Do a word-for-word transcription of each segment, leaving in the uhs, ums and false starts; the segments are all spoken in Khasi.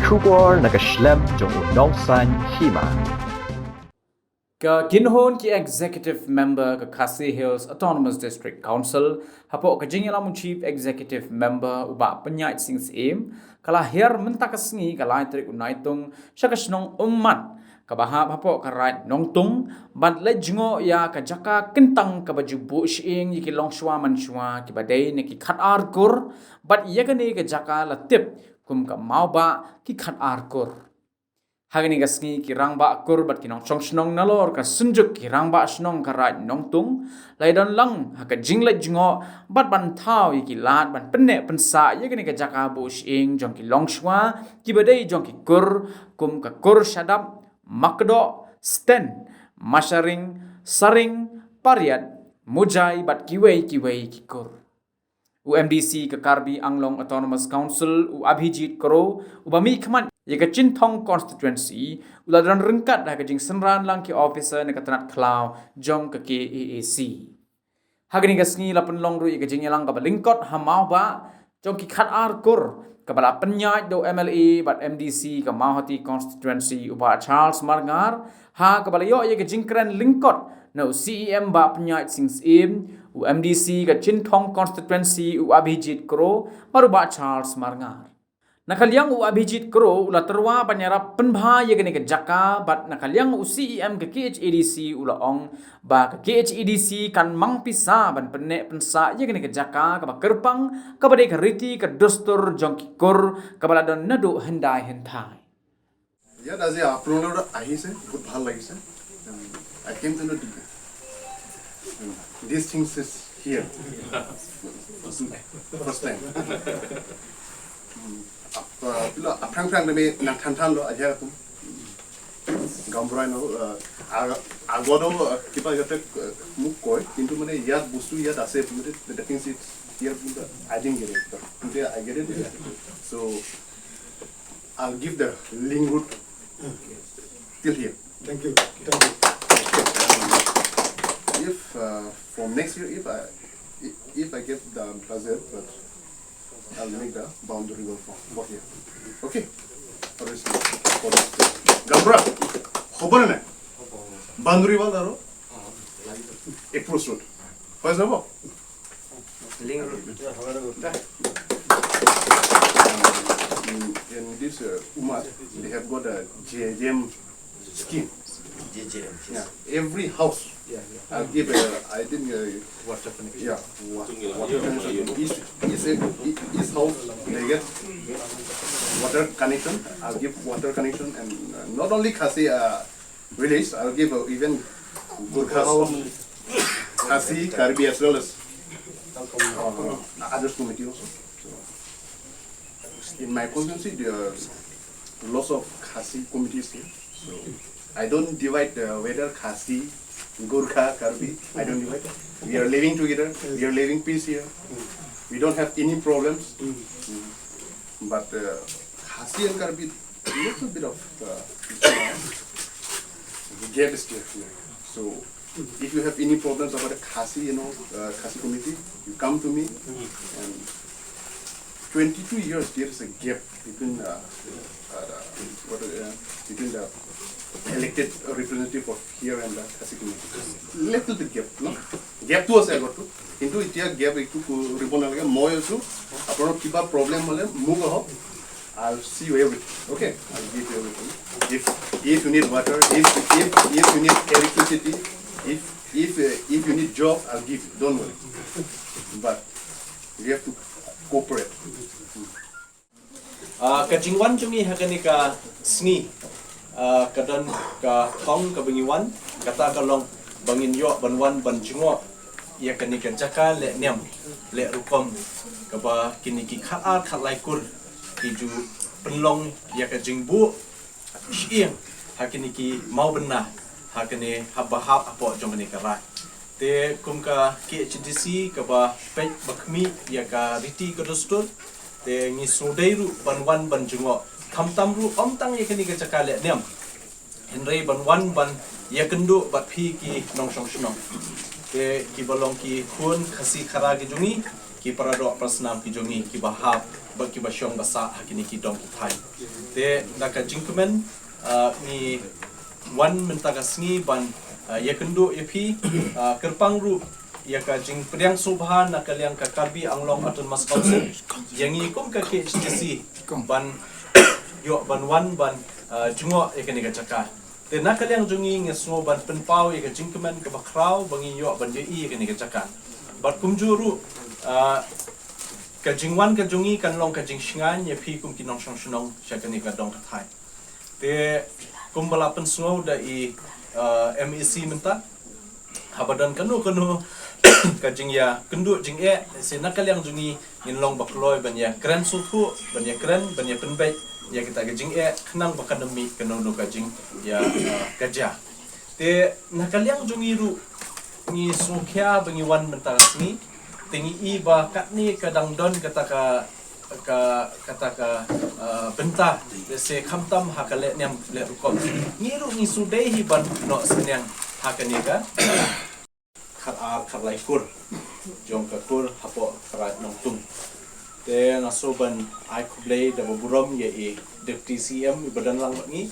Khubor na ka shlem jong u nongsan hima. Ka kynhun ki Executive Member ka Khasi Hills Autonomous District Council hapoh ka jingïalam u Chief Executive Member u Bah Pyniaid Sing Syiem ka la hiar mynta ka sngi ka lai tarik u Naitung sha ka shnong Ummat kaba hap hapoh ka Raid Nongtung bad leit jngoh ïa ka jaka kyntang kaba ju buh shyieng ïa ki longshuwa manshuwa kiba dei na ki khatar kur bad ïa kane ka jaka la tip kum ka Mawbah ki khatar kur. Ha kane ka sngi ki rangbah kur bad ki nongshong shnong nalor ka Synjuk ki rangbah shnong ka Raid Nongtung la ïadon lang ha ka jingleit jngoh bad ban thaw ïa ki lad ban pynneh pynsah ïa kane ka jaka buh shyieng jong ki longshuwa kiba dei jong ki kur kum ka Kur Shadap, Makdoh, Sten, Masharing, Saring, Pariat, Mujai bad kiwei kiwei ki kur. U M D C ka Karbi Anglong Autonomous Council u Abhijit Kro uba mih khmat ïa ka Chinthong Constituency u la don ryngkat ha ka jingsynran lang ki officer na ka tnat khlaw jong ka K A A C. Ha kane ka sngi la pynlong ruh ïa ka jingïalang kaba lyngkot ha Mawbah jong ki khatar kur kaba la pynïaid da u M L A bad M D C ka Mawhati Constituency u Bah Charles Marngar ha kaba la ïoh ïa ka jingkren lyngkot na u C E M Bah Pyniaid Sing Syiem, u M D C ka Chinthong Constituency u Abhijit Kro bad u Bah Charles Marngar. Na ka liang u Abhijit Kro u la tyrwa ban ïarap pynbha ïa kane ka jaka bad na ka liang u C E M ka K H A D C u la ong ba ka K H A D C kan mang pisa ban pynneh pynsah ïa kane ka jaka kaba kyrpang kaba dei ka riti ka dustur jong ki kur kaba la don naduh hyndai hynthai. ইয়াত আজি আপোনালোকৰ আহিছে, বহুত ভাল লাগিছে। I came to know this things is here first time. Pilo aphrang phrang nami nang than than lo aja tu. Gaonbura no, uh, ag-, agodo, uh, kiba yate, uh, muk koi, kintu mane yat busu yat ase, mane the things is here, I didn't get it. But today I get it. So I'll give the link route till here. Thank you. Thank you. If, uh, from next year, if I, if I get the budget, but I'll make the boundary wall for, for here. Okay? For this, for this. Gaonbura, khobor ne? Boundary wall aro approach road. Hoi jabo? Link road. In, in this, uh, Ummat, they have got a J J M scheme. J J M, yes. Yeah, every house. Yeah, yeah. I'll give a, I think, uh, water connection. Yeah, wa-, water connection. Each, each, each house they get water connection. I'll give water connection and, uh, not only Khasi, uh, village, I'll give, uh, even Gorkha house, Khasi, Karbi as well as, uh, others community also. So, in my constituency, there are lots of Khasi communities here. So I don't divide, uh, whether Khasi, Gorkha, Karbi. I don't divide. We are living together. We are living peace here. We don't have any problems. Mm. But, uh, Khasi and Karbi, little bit of, uh, gap is still here. So if you have any problems about the Khasi, you know, uh, Khasi community, you come to me. And twenty-two years, there is a gap between, uh, uh, the, what, uh, between the elected representative of here and the Khasi community. Little bit gap, no? Gap টো আছে আগতকৈ, কিন্তু এতিয়া gap এইটো কৰিব নালাগে। মই আছোঁ, আপোনাৰ কিবা problem হ'লে মোক আহক, I'll see you everything. Okay? I'll give you everything. If, if you need water, if, if, if you need electricity, if, if, uh, if you need job, I'll give you. Don't worry. But we have to cooperate. Ah, ka jingwan jong ngi ha kane ka sngi, ah, ka don ka thong kaba ngi wan, kata ka long ba ngin ïoh ban wan ban jngoh ïa kane ka jaka leh niam leh rukom kaba kine ki khat ar khat lai kur ki ju pynlong ïa ka jingbuh shyieng ha kine ki mawbynna ha kane haba hap hapoh jong kane ka raid. Te kum ka K H A D C kaba peit ba khmih ïa ka riti ka dustur, te ngi sngewdei ruh ban wan ban jngoh, khamtam ruh ym tang ïa kane ka jaka leh niam, hynrei ban wan ban ïakynduh bad phi ki nongshong shnong, te kiba long ki khun Khasi Khara ki jong ngi, ki paradoh parasnam ki jong ngi kiba hap bad kiba shong ba sah ha kine ki dong ki thaiñ. Te da ka jingkmen, ah, ngi wan mynta ka sngi ban, ah, ïakynduh ïa phi, ah, kyrpang ruh ïa ka jingpdiang sngewbha na ka liang ka Karbi Anglong Autonomous Council ïa ngi kum ka K H A D C ban ïoh ban wan ban, ah, jngoh ïa kane ka jaka. Te na ka liang jong ngi ngi sngew ban pynpaw ïa ka jingkmen kaba khraw ba ngi ïoh ban ïohi ïa kane ka jaka. Bad kumjuh ruh, ah, ka jingwan ka jong ngi kan long ka jingshngaiñ ïa phi kum ki nongshong shnong sha kane ka dong ka thaiñ. Te kumba la pynsngew da i, ah, M A C mynta, haba don kano kano ka jingïakynduh jingeh, lehse na ka liang jong ngi ngin long ba kloi ban ïakren sngewthuh, ban ïakren, ban ïapynbeit ïa kita ka jingeh khnang ba kan ym mih kano kano ka jingïa, ah, ka jia. Te na ka liang jong ngi ruh ngi sngewkhia ba ngi wan mynta ka sngi. Te ngi i ba katne ka dang don kata ka, ka, kata ka, ah, bynta, lehse khamtam ha ka leh niam leh rukom. Ngi ruh ngi sngewdei hi ban noh synñiang ha kane ka khatar khatlai kur jong ka kur hapoh Trai Nongtung. Te nga sngew ban ai khublei da ba burom ïa i Deputy C M i ba don lang bad ngi,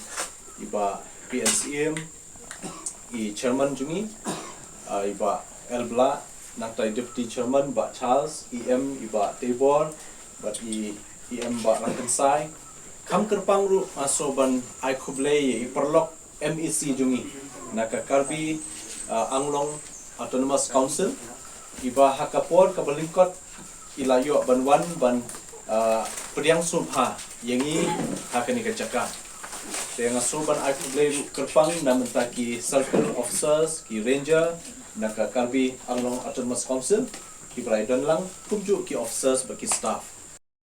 i Bah P N C M, i Chairman jong ngi, ah, i Bah L Blah, nangta i Deputy Chairman Bah Charles, E M i Bah Teibor, bad i E M Bah Rangkynsai. Kham kyrpang ruh nga sngew ban ai khublei ïa i paralok M A C jong ngi na ka Karbi, ah, Anglong Autonomous Council, i ba ha ka por kaba lyngkot i la ïoh ban wan ban, ah, pdiang sngewbha ïa ngi ha kane ka jaka. Te nga sngew ban ai khublei ruh kyrpang na mynta ki circle officers, ki ranger na ka Karbi Anglong Autonomous Council, ki ba la ïadon lang, kumjuh ki officers bad ki staff.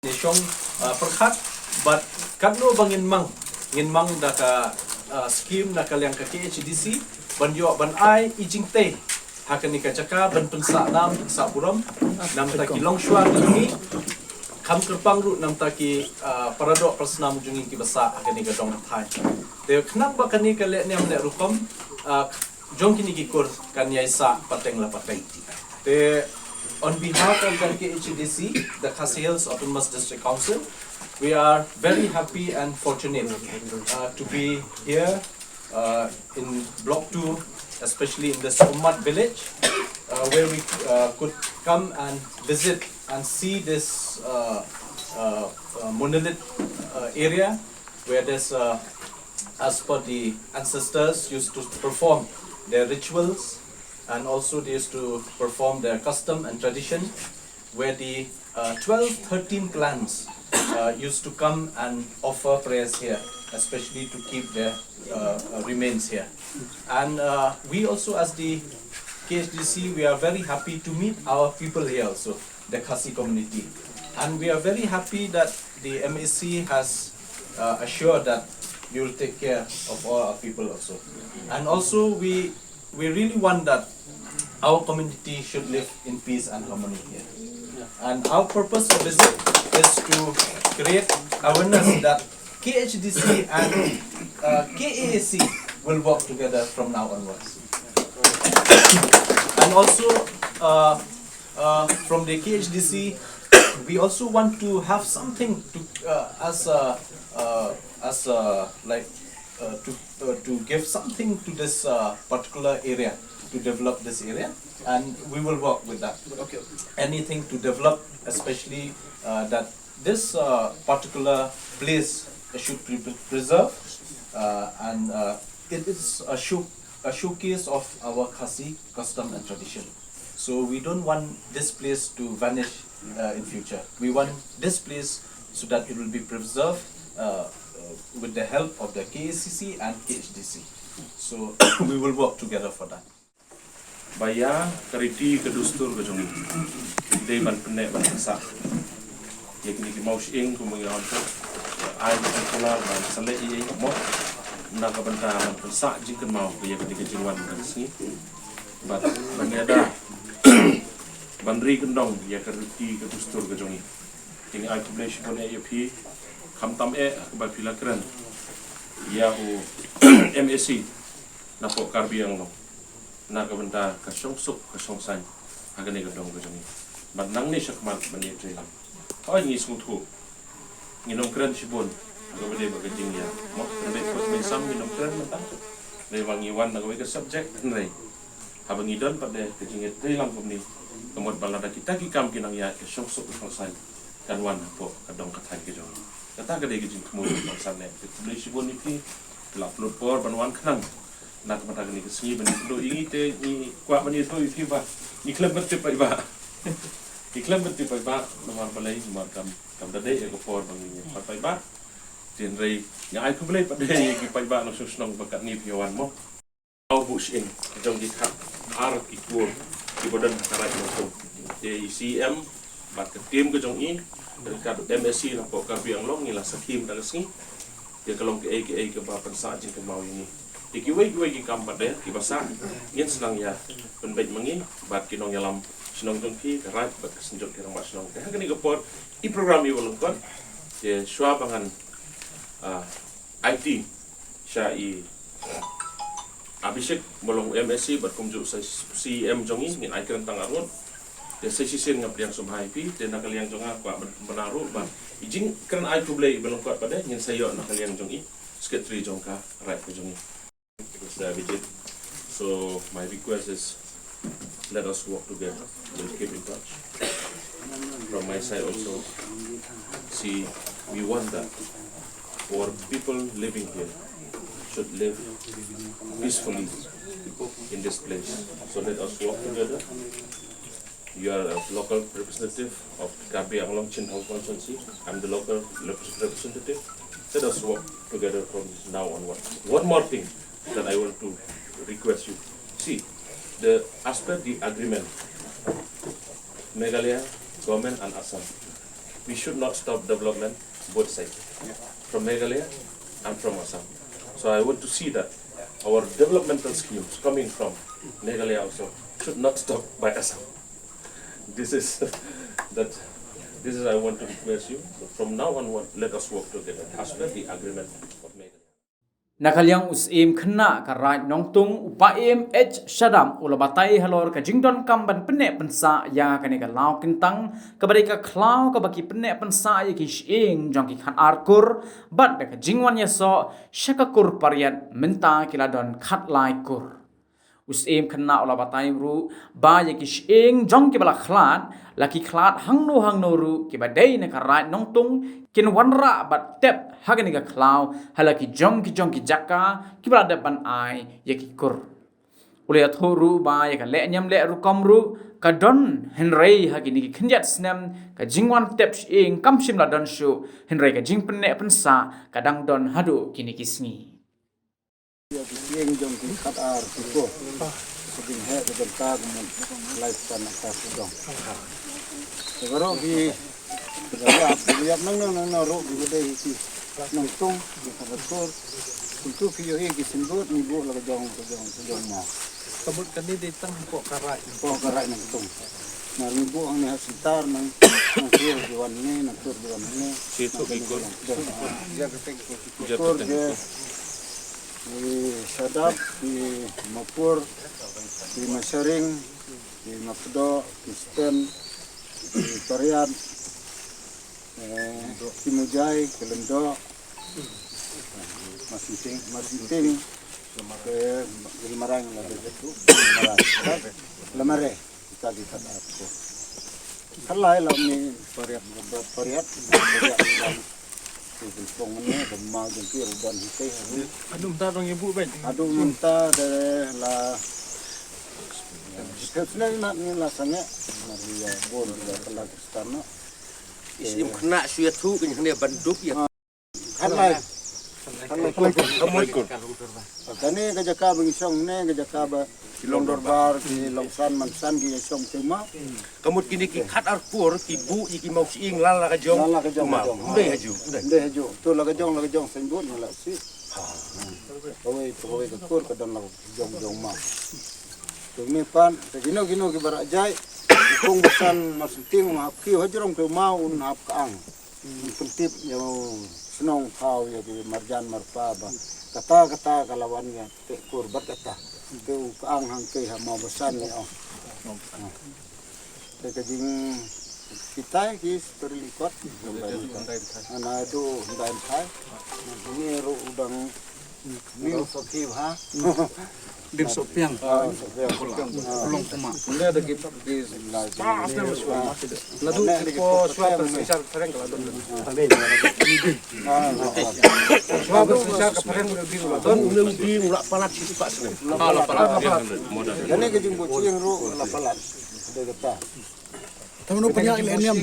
Ngi shong, ah, pyrkhat bad katno ba ngin mang, ngin mang da ka, ah, scheme na ka liang ka K H A D C ban ïoh ban ai i jingtei ha kane ka jaka ban pynsah nam pynsah burom na bynta ki longshuwa ki jong ngi, kham kyrpang ruh na bynta ki, ah, paradoh parasnam jong ngi ki ba sah ha kane ka dong ka thaiñ. Te khnang ba kane ka leh niam leh rukom, ah, jong kine ki kur kan ïai sah pateng la pateng. Te on behalf of the K H A D C, the Khasi Hills Autonomous District Council, we are very happy and fortunate, uh, to be here, uh, in Block two, especially in this Ummat village, uh, where we, uh, could come and visit and see this, uh, uh, uh, monolith, uh, area where there's, uh, as per the ancestors, used to perform their rituals, and also they used to perform their custom and tradition, where the, uh, twelve, thirteen clans, uh, used to come and offer prayers here, especially to keep their, uh, uh, remains here. And, uh, we also, as the K H D C, we are very happy to meet our people here also, the Khasi community. And we are very happy that the M A C has, uh, assured that you will take care of all our people also. And also, we, we really want that our community should live in peace and harmony here. And our purpose of visit is to create awareness that K H D C and, uh, K A A C will work together from now onwards. And also, uh, uh, from the K H D C, we also want to have something to, uh, as a, uh, as a, like, uh, to, uh, to give something to this, uh, particular area, to develop this area, and we will work with that. Okay. Anything to develop, especially, uh, that this, uh, particular place should be pre- preserved, uh, and, uh, it is a show, a showcase of our Khasi custom and tradition. So we don't want this place to vanish, uh, in future. We want this place so that it will be preserved, uh, uh, with the help of the K A C C and K H D C. So we will work together for that. Ba ïa ka riti ka dustur ka jong ngi dei ban pynneh ban pynsah ïa kine ki mawshyieng kumba ngi ong, ai ban kular ban sa leh ïa ïa mo na ka bynta ban pynsah jingkynmaw ïa kane ka jingwan ka sngi. Bad ban ïada ban ri kyndong ïa ka riti ka dustur ka jong ngi. Te ngi ai khublei shibun eh ïa phi, khamtam eh ba phi la kren ïa u M A C na pok Karbi Anglong na ka bynta ka shongsuk ka shongsaiñ ha kane ka dong ka jong ngi. Bad nangne shakhmat ban ïa trei lang, hooid ngi sngewthuh Ngin ym kren shibun. Ka ba dei ba ka jingïa. Mo, kren dei put min sam ngin ym kren mynta. Dei ba ngi wan na kawei ka subject hynrei haba ngi don pat de ka jingïatreilang kumne. Ka mut ba lada kita ki kam ki nang ïaid ka shongsuk ka shongsaiñ kan wan hapoh ka dong ka thaiñ ka jong. Kata ka dei ka jingthmu ba ngi san ne. Te khublei shibun ïa phi. Phi la pynlut por ban wan khnang. Na ka bynta kane ka sngi ban ïathuh ïa ngi te ngi kwah ban ïathuh ïa phi ba ngi khlem ban tip paidbah. Ngi khlem ban tip paidbah namar balei namar kam kam da dei ïa ka por ba ngi ïa pat paidbah. Te hynrei nga ai khublei pat de ïa ki paidbah na shnong shnong ba katne phi wan mo. Aw buh shyieng jong ki khat ar ki kur ki ba don ha ka raid Nongtung. Te i C M bad ka team ka jong i, ryngkat M A C na poh Karbi Anglong ngi la sakhi mynta ka sngi. Te ka long kaei kaei kaba pynsah jingkynmaw ïa ngi. Te kiwei kiwei ki kam pat de kiba sah ngin sa nang ïa pynbeit ma ngi bad ki nongïalam shnong jong phi, ka raid bad ka synjuk ki rangbah shnong. Te ha kane ka por i program i ba lyngkot. Te shuwa ba ngan, ah, aiti sha i Abhishek ba long M A C bad kumjuh sa C M jong i, ngin ai kren tang arngut. Te sa shisien nga pdiang sngewbha ïa phi, te na ka liang jong nga kwah ban, ban aro ba i jingkren ai khublei ba lyngkot pat de ngin sa ïoh na ka liang jong i, secretary jong ka raid ka jong i. Mister Abhijit. So my request is, let us work together. We'll keep in touch. From my side also, see, we want that our people living here should live peacefully in this place. So let us work together. You are a local representative of Karbi Anglong Chinthong constituency. I'm the local rep-, representative. Let us work together from now onward. One more thing that I want to request you. See, the, as per the agreement, Meghalaya government and Assam, we should not stop development both sides, from Meghalaya and from Assam. So I want to see that our developmental schemes coming from Meghalaya also should not stop by Assam. This is that, this is I want to request you. So from now onward, let us work together as per the agreement of Meghalaya. Na ka liang u Syiem khynnah ka raid Nongtung, u Paiem H Shadap, u la batai halor ka jingdonkam ban pynneh pynsah ïa kane ka law kyntang kaba dei ka khlaw kaba ki pynneh pynsah ïa ki shyieng jong ki khat ar kur bad da ka jingwan ïasoh sha ka kur Pariat mynta ki la don khat lai kur. U Syiem khynnah u la batai ruh ba ïa ki shyieng jong kiba la khlad, la ki khlad hangno hangno ruh, kiba dei na ka raid Nongtung kin wanrah bad tep ha kane ka khlaw ha la ki jong ki jong ki jaka kiba la dep ban ai ïa ki kur. U la ïathuh ruh ba ïa ka leh niam leh rukom ruh ka don, hynrei ha kine ki khyndiat snem ka jingwan tep shyieng kam shym la don shuh, hynrei ka jingpynneh pynsah ka dang don haduh kine ki sngi. Ïa ki shyieng jong ki khat ar ki kur. Ka jingheh ka jong ka ka mut lai stan ka ka jong. Te baroh ki, ki ïap, ki ïap nang nang nang nang ruh ki dei ki Nongtung, ki khat ar kur. Kumtu ki ïohi ki signboard, ngi buh la ka jong, ka jong, ka jong ma. Ka mut kane dei tang hapoh ka raid. Hapoh ka raid Nongtung. Nang ngi buh hangne ha Syntar nang, nang tur ki wan hangne, nang tur ki wan hangne. Shi tu ki kur. Ïa ka teng kur. Ki kur de, ki Shadap, ki Mapur, ki Masharing, ki Mapdo, ki Sten, ki Pariat, eh, ki Mujai, ki Lendo, Masinting, Masinting, ki Lamarain, Lamare. Kita di khat ar kur. Khat lai la ni Pariat, Pariat, Pariat. Ki pung ne ba ma jong ki rudan hi te. Haduh mynta dang ibu ben. Haduh mynta de la. Kita sene na ni la sange. Na dia bon dia kala Kristen no. Isim kena suya tu kenyang ne banduk ya. Khat lai. Khat lai kur. Ka mut. Kane ka jaka ba ngi shong ne ka jaka ba ki long dorbar, ki long san man san ki shong te ma. Ka mut kine ki khat ar kur ki buh ïa ki mawshyieng la la ka jong. La la ka jong. Ym dei haju. Ym dei haju. Tu la ka jong, la ka jong signboard ne la si. Kawei, kawei ka kur ka don la ka jong jong ma. Tu ne pan, te kino kino ki barak jai. Kong basan Masinting ma hap ki hajrong te ma un hap ka ang. Pyntip ïa u shnong thaw ïa ki marjan marpa ba kata kata ka la wan ïa te kur bad kata te u ka ang hangtei ha Mawbasan ïa ong. Te ka jing Kita ki steri likot. Ana du ndai thai. Ni ru udang ni soki ha. Ding sopiang. Long kuma. Nda da ki ki. Na du ko suat sa isar sareng kala don. Suat sa isar ka sareng di la don. Ule di la palat si pa sene. Kane ka jingbo chiang ru la palat. Dei kata. Tama no pynïa ïa lehniam.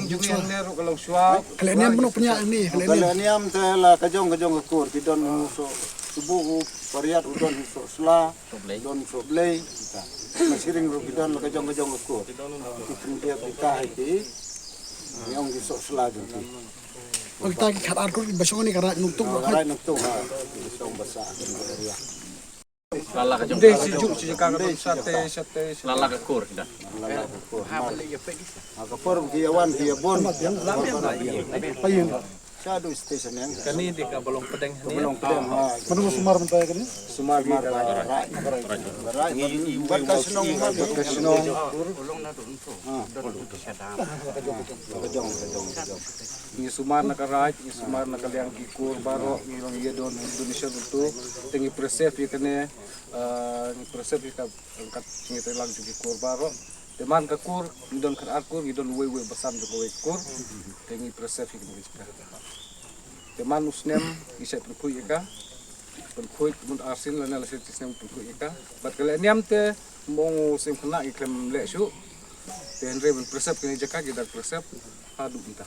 Ka lehniam no pynïa ïa ni, ka lehniam. Ka lehniam te la ka jong ka jong ka kur ki don u soh subu u pariat u don u soh sla, don u soh blei. Kita. Masiring ruh ki don la ka jong ka jong ka kur. Ki pyndiat kita hai ki. Ni ong ki soh sla jong ki. Kita ki khat ar kur ba shong ni ka raid nuktuk ba. Raid nuktuk ha. Shong ba sa. Lala ka jong. Dei si juk si jaka ka dei sate sate. Lala ka kur dah. Lala ka kur. Ha ka por ki awan ki abon. Payin. Sadu station yang. Kani di ka balong pedeng ni. Balong pedeng ha. Manu sumar mentai kani? Sumar di ka rai. Rai. Bar ka senong mat ka senong. Ha. Ka jong ka jong ka jong. Ngi sumar na ka raid, ngi sumar na ka liang ki kur baroh, ngi long ïa don donation utu, te ngi preserve ïa kane, eh, ngi preserve ïa ka kat ngi te lang ki kur baroh. Te man ka kur, ngi don khat ar kur, ngi don wei wei basan jong ka wei kur. Te ngi preserve ïa kane ka jaka. Te man u snem, ngi sa pynkhuid ïa ka. Pynkhuid mut arsien lane la shisnem pynkhuid ïa ka. Bad ka lehniam te, mong u snem khynnah ngi khlem leh shuh. Te hynrei ban preserve kane ka jaka, ngi dang preserve. Haduh mynta.